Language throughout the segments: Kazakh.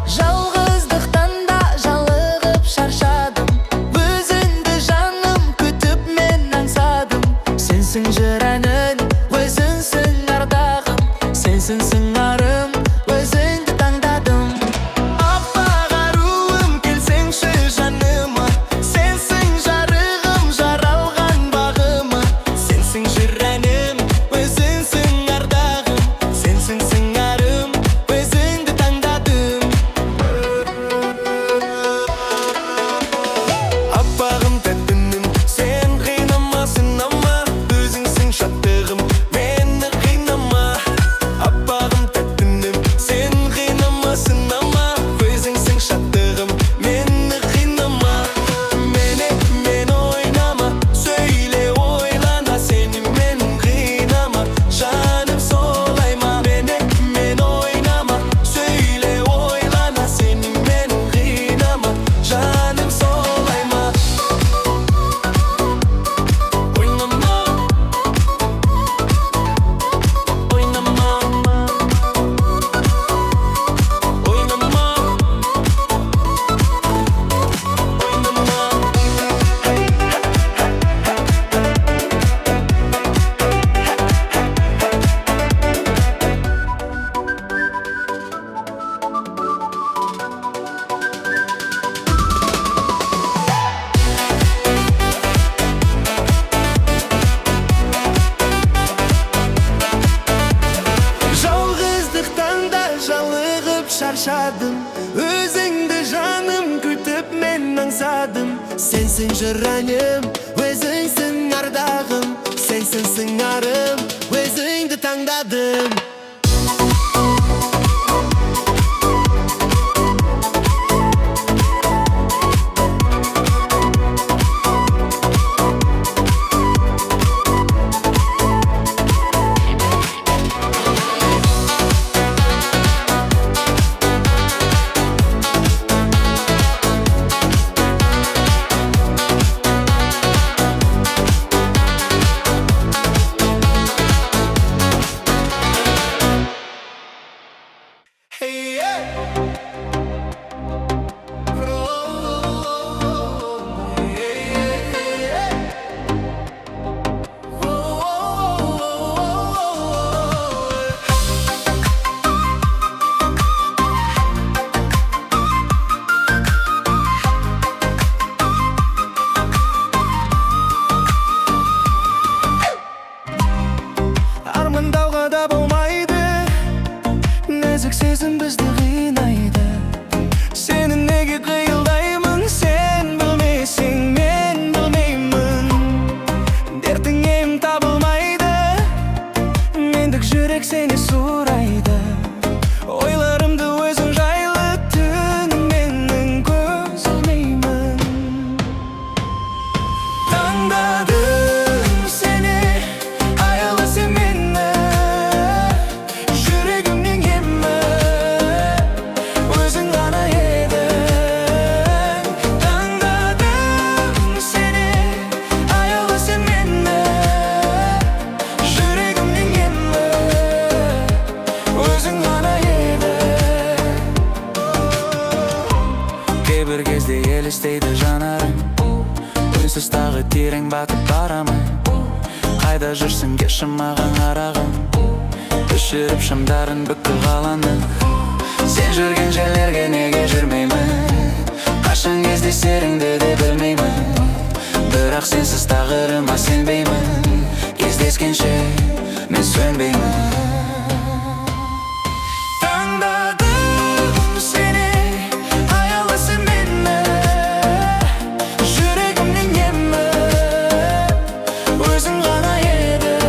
Жалғыздықтан да жалығып шаршадым. Өзіңді, жаным, күтіп мен аңсадым. Сенсің жыр әнін, өзіңсің ардағым. Сенсің сыңарым, өзіңді таңдадым. Аппақ аруым, келсеңші жаныма. Сенсің жарығым, жаралған бағыма. Сенсің жыр әнім, өзіңсің ардағым. Сенсің сыңарым, өзіңді таңдадым. Аппағым, тәттімім, сен қинама, сынама. Өзіңсің шаттығым, мені қинама. Аппағым, тәттімім, сен қинама, сынама. Өзіңсің шаттығым, мені қинама. Мені, мен ойнама, сөйле, ойлана. Сені мен қинама, жаным, солай ма? Мені, мен ойнама, сөйле, ойлана. Сені мен қинама, жаным, солай ма? Ойнама, ойнама, ойнама, ойнама. Жалғыздықтан да жалығып шаршадым. Өзіңді, жаным, күтіп мен аңсадым. Сенсің жыр әнім, өзіңсің ардағым. Сенсің сыңарым, өзіңді таңдадым. Hey, yeah. Oh, yeah, yeah. Oh, oh, oh, oh. Армандауға да болмайды. Нәзік сезім бізді қинайды. Сені неге қиялдаймын? Сен білмесең, мен білмеймін. Дертіңе ем табылмайды. Мендік жүрек сені сұрайды. Ойларымды өзің жайлы. Түн менің, көз ілмеймін. Таңдадым сені, аяла сен мені. Жүрегімнің емі өзің ғана едің. Таңдадым сені, аяла сен мені. Жүрегімнің емі өзің ғана едің. Кейбір кезде елестейді жанарың. Үнсіз тағы терең батып барамын. Қайда жүрсің, келші маған, қарағым. Өшіріп шамдарын бүкіл қаланың. Сен жүрген жерлерге неге жүрмеймін? Қашан кездесеріңді де білмеймін. Бірақ сенсіз тағдырыма сенбеймін. Кездескенше мен сөнбеймін. Таңдадым сені, аяла сен мені. Жүрегімнің емі өзің ғана едің.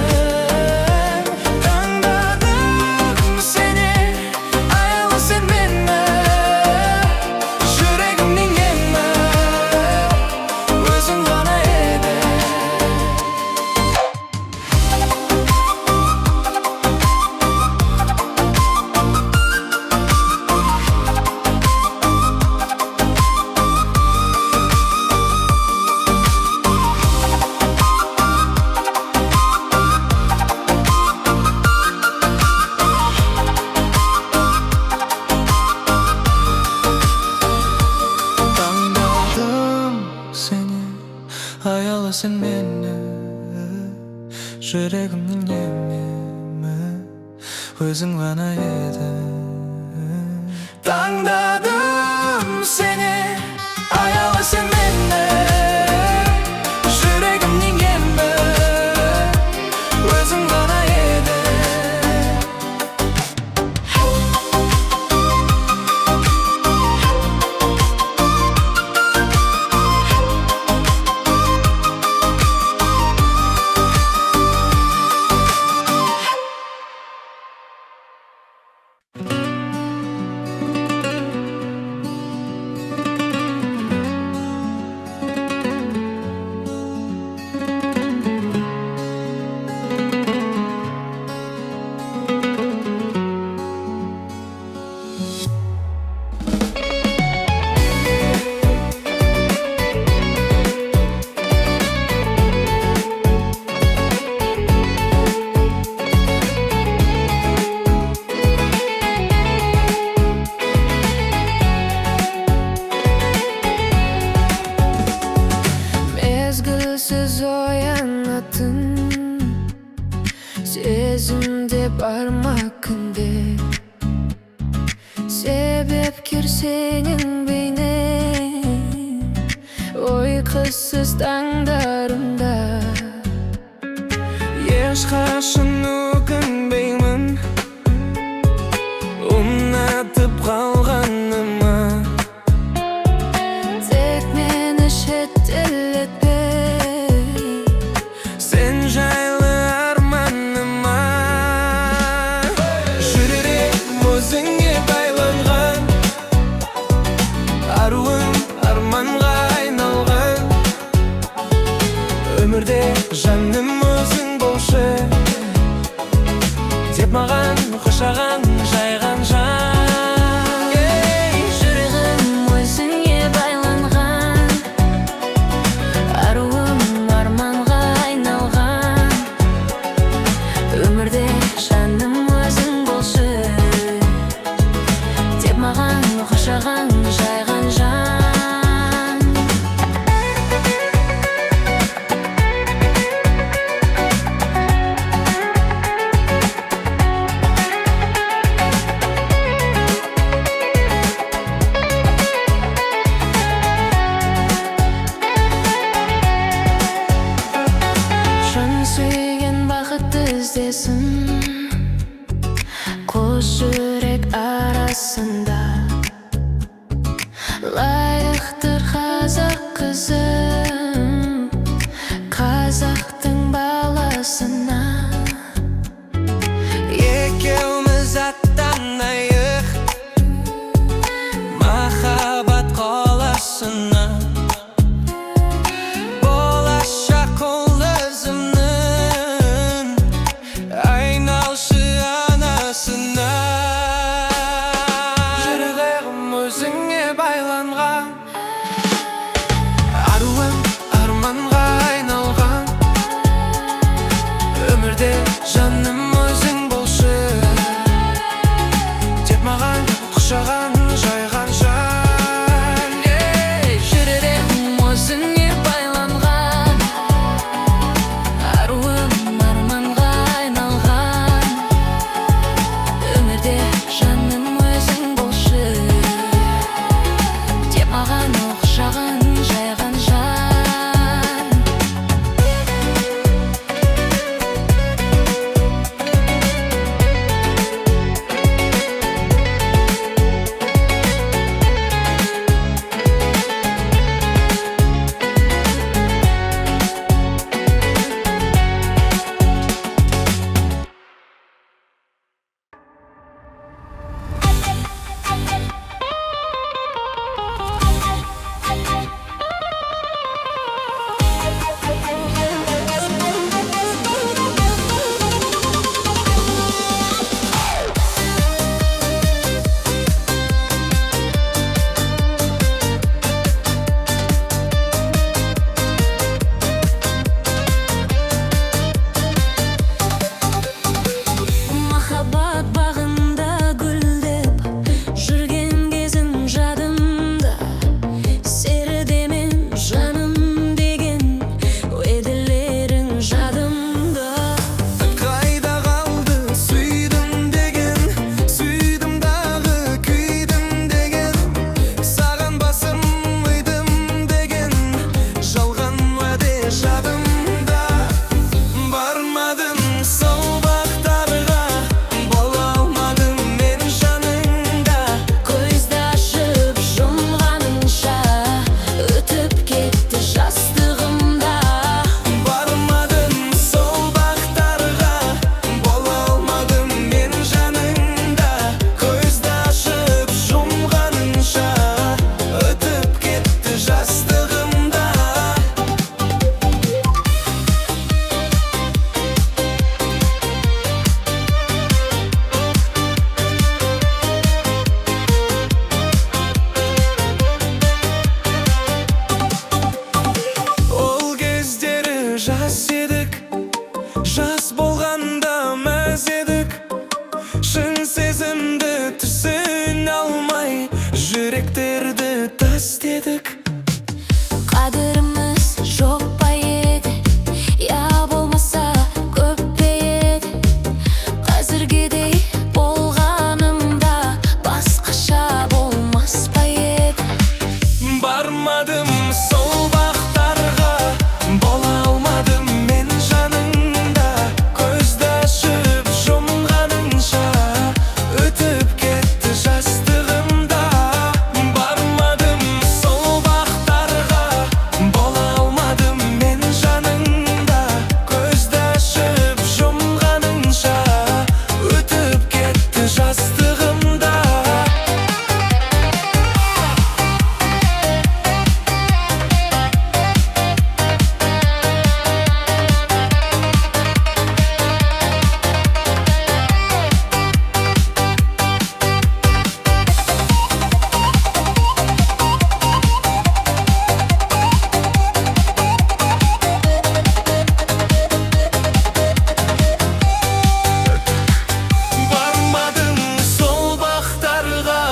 Таңдадым сені, аяла сен мені. Жүрегімнің емі өзің ғана едің. сен мені, жүрегімнің емі өзің ғана едің. Таңдадым сені, аяла сен мені. Жүрегімнің емі өзің ғана едің. Мезгілсіз оянатын сезімде бар ма күнде? Себепкер сенің бейнең ұйқысыз таңдарымда. Ешқашан өкінбеймін ұнатып қалғаныма. Тек мені шеттетпе сен жайлы арманыма. Жүрегім өзіңе байланған, аруым арманға айналған. Өмірде жаным өзің болшы. Істедік. Қадіріміз жоқ па еді, я болмаса көп пе еді? Қазіргідей болғанымда басқаша болмас па еді? Бармадым сол бақтарға, бола алмадым мен жаныңда. Көзді ашып жұмғанынша өтіп кетті жастығымда. Бармадым сол бақтарға, бола алмадым мен жаныңда. Көзді ашып жұмғанынша өтіп кетті жастығымда. Бармадым сол бақтарға,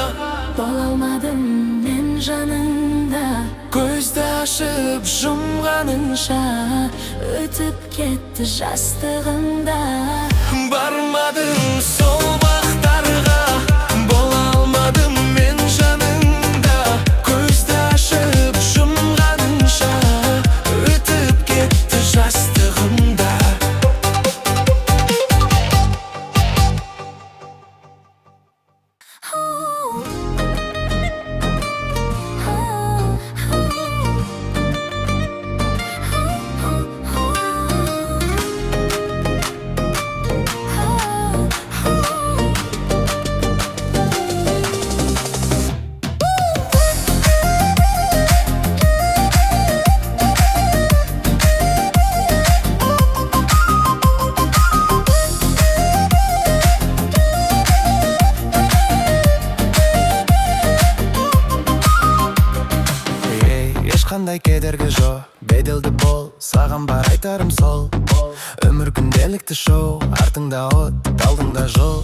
Бола алмадым мен жаныңда. Көзді ашып жұмғанынша Өтіп кетті жастығымда. Бармадым сол бақтарға, бола алмадым мен жаныңда. Көзді ашып жұмғанынша өтіп кетті жастығымда. Ей, ешқандай кедергі жоқ, беделді бол, саған бар айтарым сол. Өмір күнделікті шоу, артыңда от, алдыңда жол.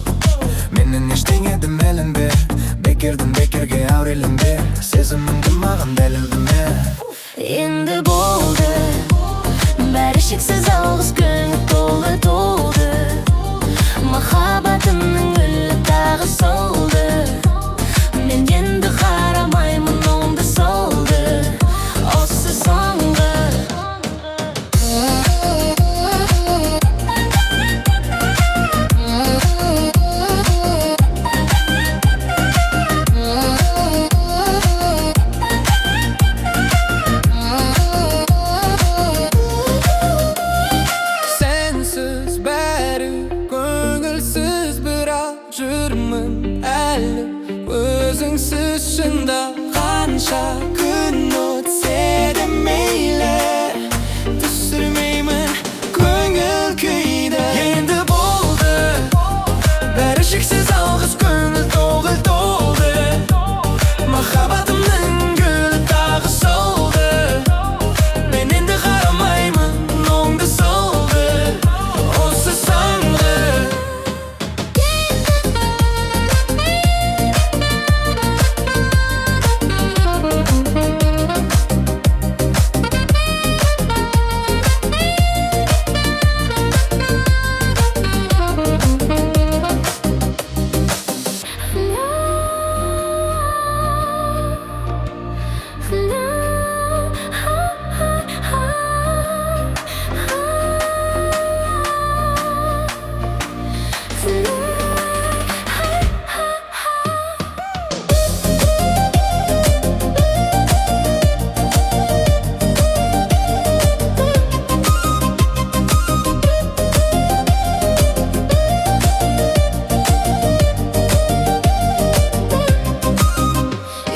Менен ештеңе дәмеленбе, бекерден бекерге әуреленбе. Сезіміңді маған дәлелдеме. Енді болды бәрі, шексіз алғыс, көңіл толы толды. Махаббатымның гүлі тағы солды. Мен енді қарамаймын оңды солды. Осы соңғы. Сенсіз бәрі көңілсіз, бірақ жүрмін әлі өзіңсіз шында. Қанша күн өтсе де мейлі, түсірмеймін көңіл күйді. Енді болды бәрі, шексіз алғыс, көңіл толы толды. Махаббатымның гүлі тағы солды. Мен енді қарамаймын оңды солды. Осы соңғы.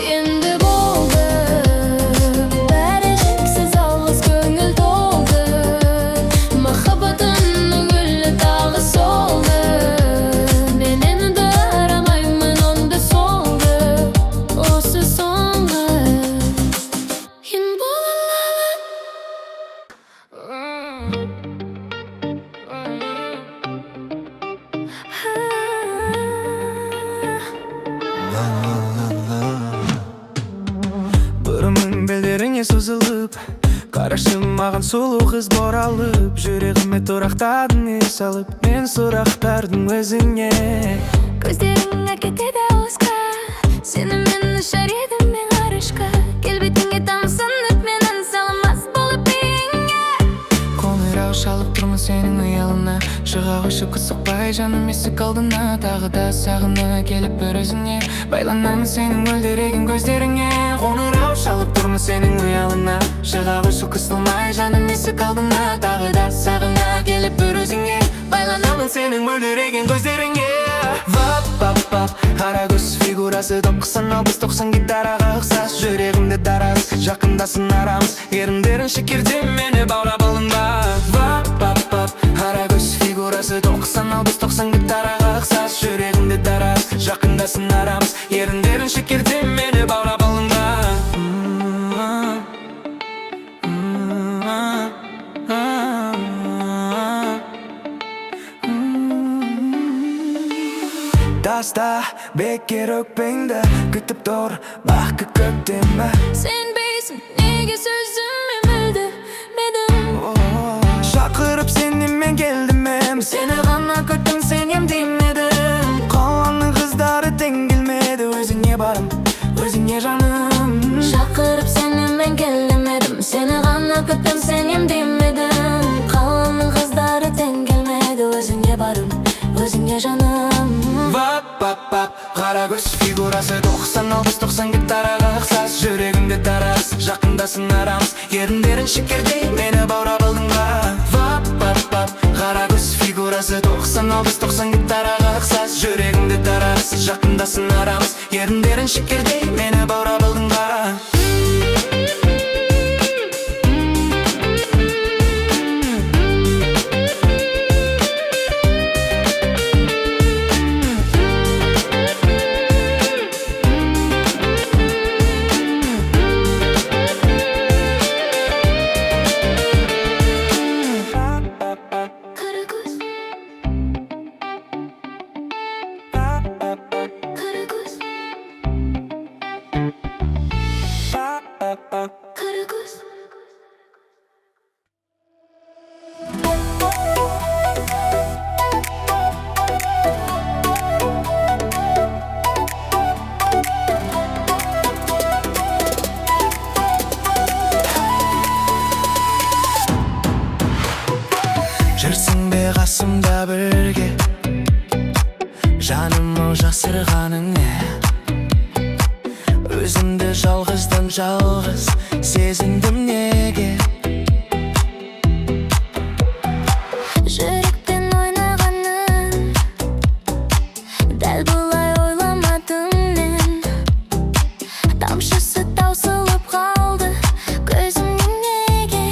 Енді болды бәрі, шексіз алғыс, көңіл толды. Махаббатымның гүлі тағы солды. Мен енді қарамаймын оңды солды. Осы соңғы. Енді бола. Өзіңе созылып, қарашы маған, сұлу қыз, бұралып. Жүрегіме тұрақтадың не салып, мен сұрақтардың өзіңе. Көздерің әкетеді алысқа, сенімен ұшар едім мен ғарышқа. Келбетіңе тамсанып, мен ән саламас болып биіңе. Қоңырау шалып тұрмын сенің ұялына. Шыға қойшы қысықпай, жаным, есік алдына. Тағы да сағына келіп бір өзіңе, байланамын сенің мөлдіреген көздеріңе. Қоңырау шалып тұрмын сенің ұялына. Шыға қойшы қысылмай, жаным, есік алдына. Тағы да сағына келіп бір өзіңе, байланамын сенің мөлдіреген көздеріңе. Вап, пап, пап. Қара көз, фигурасы 90, 60, 90 гитараға ұқсас. Жүрегімде тараз, жақындасын арамыз. Еріндерің шекердей, мені баурап алынба. Вап, пап, пап. Қара көз, фигурасы 90, 60, 90 гитараға ұқсас. Жүрегімде тараз, жақындасын арамыз. Еріндерің шекердей, мені баурап алынба. М, м, м, м. Таста бекер өкпеңді, күтіп тұр бақы көктемі. Сенбейсің неге сөзіме, мүлде? Шақырып сені мен келдім ем. Сені ғана күттім, сенем демедім. Қаланың қыздары тең келмеді өзіңе, барым, өзіңе, жаным. Шақырып сені мен келдім едім. Сені ғана күттім, сенем демедім. Қаланың қыздары тең келмеді өзіңе, барым, өзіңе, жаным. Вап, пап, пап. Қара көз, фигурасы 90, 60, 90 гитараға ұқсас. Жүрегімде тараз, жақындасын арамыз. Еріндерің шекердей, мені баурап алдың ба? Вап, пап, пап. Қара көз, фигурасы 90, 60, 90 гитараға ұқсас. Жүрегімде тараз, жақындасын арамыз. Еріндерің шекердей, мені баурап алдың ба? Қара көз, қара көз, қара көз. Жүрсің бе қасымда бірге, жаным ау, жасырғаның не? Өзімді жалғыздан жалғыз сезіндім неге? Жүрекпен ойнағанын дәл бұлай ойламадым мен. Тамшысы таусылып қалды көзімнен неге?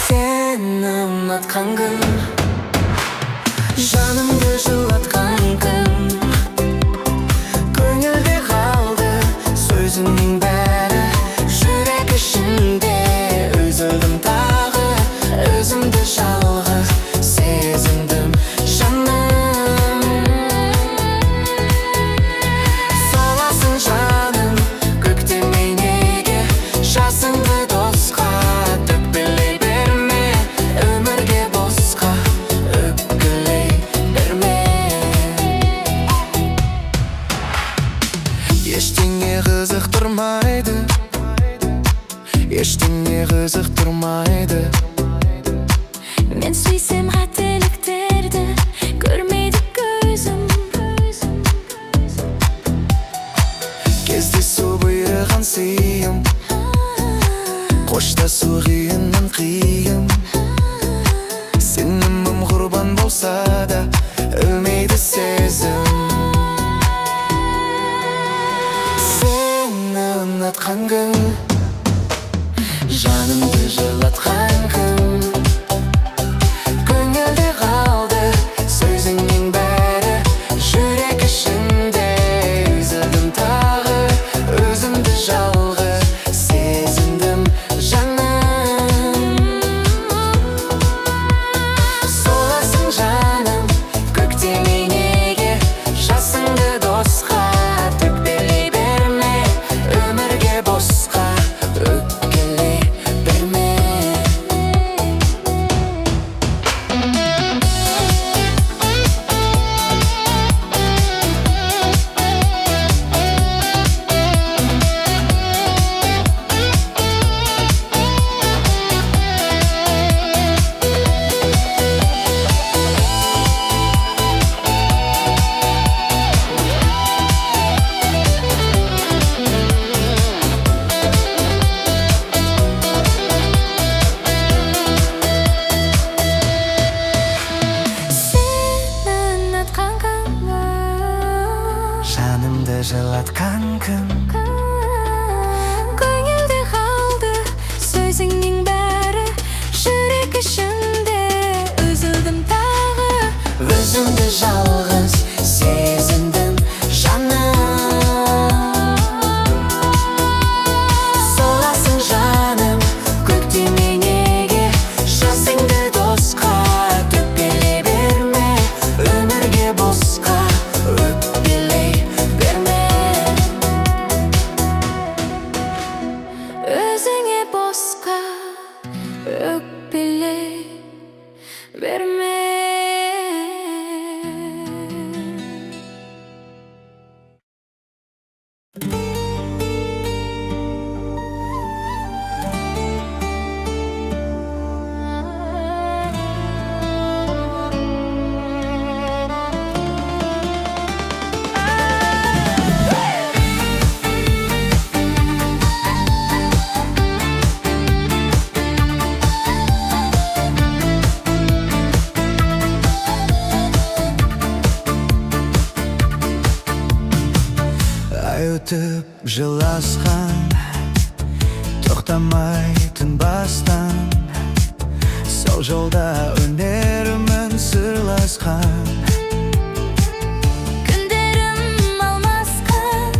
Сені ұнатқан күн, жанымды жылатқан күн, көңілде қалды сөзіңнің бәрі. Жүрек ішінде үзілдім тағы, өзімді жалғыз сезіндім, жаным. Соласың, жаным, көктемей неге? Жасыңды босқа төкпелей берме, өмірге босқа өкпелей берме. Ештеңе қызықтырмайды, ештеңе қызықтырмайды. Мен сүйсем, қателіктерді көрмейді көзім. Кездесу бұйырған сыйым, қоштасу қиыннан қиын. Сенімім құрбан болса да, өлмейді сезім. Сені ұнатқан күн, жанымды жылатқан күн, көңілде қалды сөзіңнің бәрі. Жүрек ішінде үзілдім тағы, өзімді жалғыз сезіндім, жаным. Соласың, жаным, көктемей неге? Жасыңды босқа төкпелей берме, өмірге. Жанымды жылатқан кім? Көңілде қалды сөзіңнің бәрі, жүрек ішінде үзілдім тағы. Өзімді жалғыз сезіндім, жаным. Соласың, жаным, көктеме неге? Жасыңды досқа төкпелей берме. Өмірге босқа өкпелей берме. Өзіңе босқа өкпелей берме. Ай өтіп, жыл асқан, тоқтамай тынбастан, сол жолда өнерімін сырласқан. Күндерім алмасқан,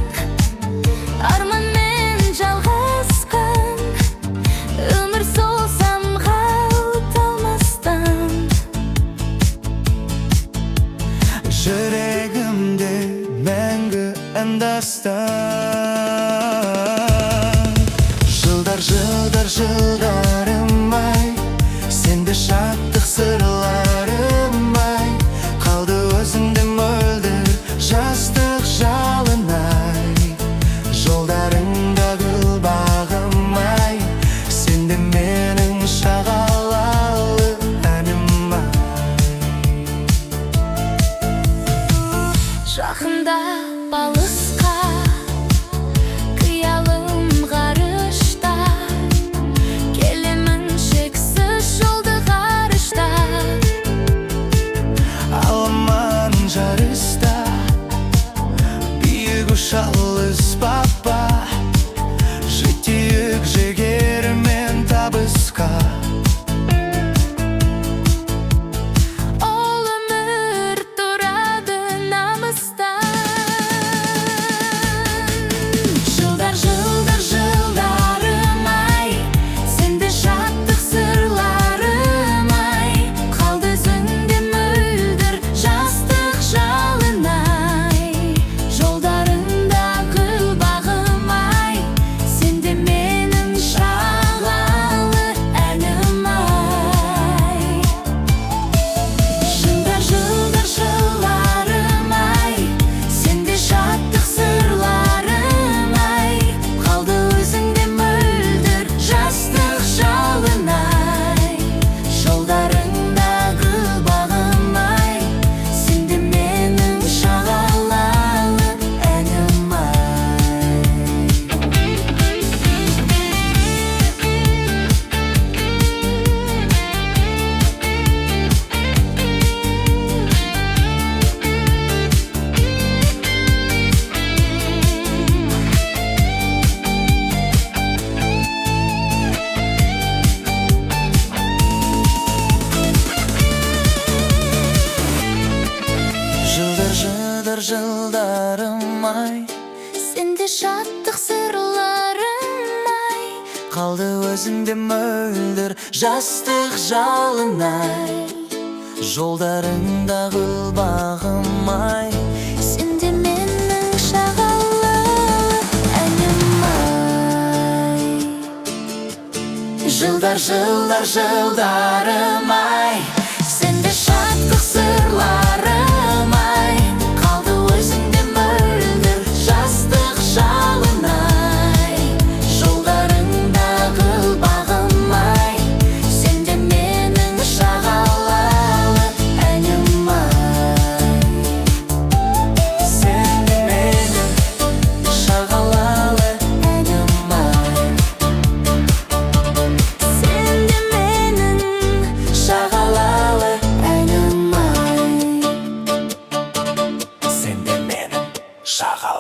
арманмен жалғасқан. Өмір сол самғау талмастан. Жүрегімде мәңгі ән, дастан. Жылдар, жылдар, жылдарым ай, сенде шаттық сырларым ай, қалды өзіңде мөлдір жастық жалын ай. Жолдарыңда гүл бағым ай, сенде менің шағалалы әнім ай. Жақындап алысқа, қиялым ғарышта. Келемін шексіз жолды ғарышта. Аламан жарыста, биік ұша алыс папа, жетейік жігермен табысқа. Ол өмір тұрады намыстан. Жылдар, жылдар, жылдарым ай, сенде шаттық сырларым ай, қалды өзіңде мөлдір жастық жалын ай. Жолдарыңда гүл бағым ай, сенде менің шағалы әнім ай. Жылдар, жылдар, жылдарым ай, сенде шаттық сырларым ай, қалды өзіңде мөлдір жастық жалын ай. Жолдарыңда гүл бағым ай, сенде менің шағалалы әнім ай. Жылдар, жылдар, жылдарым ай, Сенде шаттық сырларым ай, қалды өзіңде мөлдір жастық жалын ай. Жолдарыңда гүл бағым ай, сенде менің шағалы әнім ай. Жылдар, жылдар, жылдарым ай, Сенде шаттық сырларым ай, қалды өзіңде мөлдір жастық жалын ай. Жолдарыңда гүл бағым ай, сенде менің шағалалы әнім ай. Сенде менің шағалалы әнім ай. Сенде менің Шағалалы Шағала.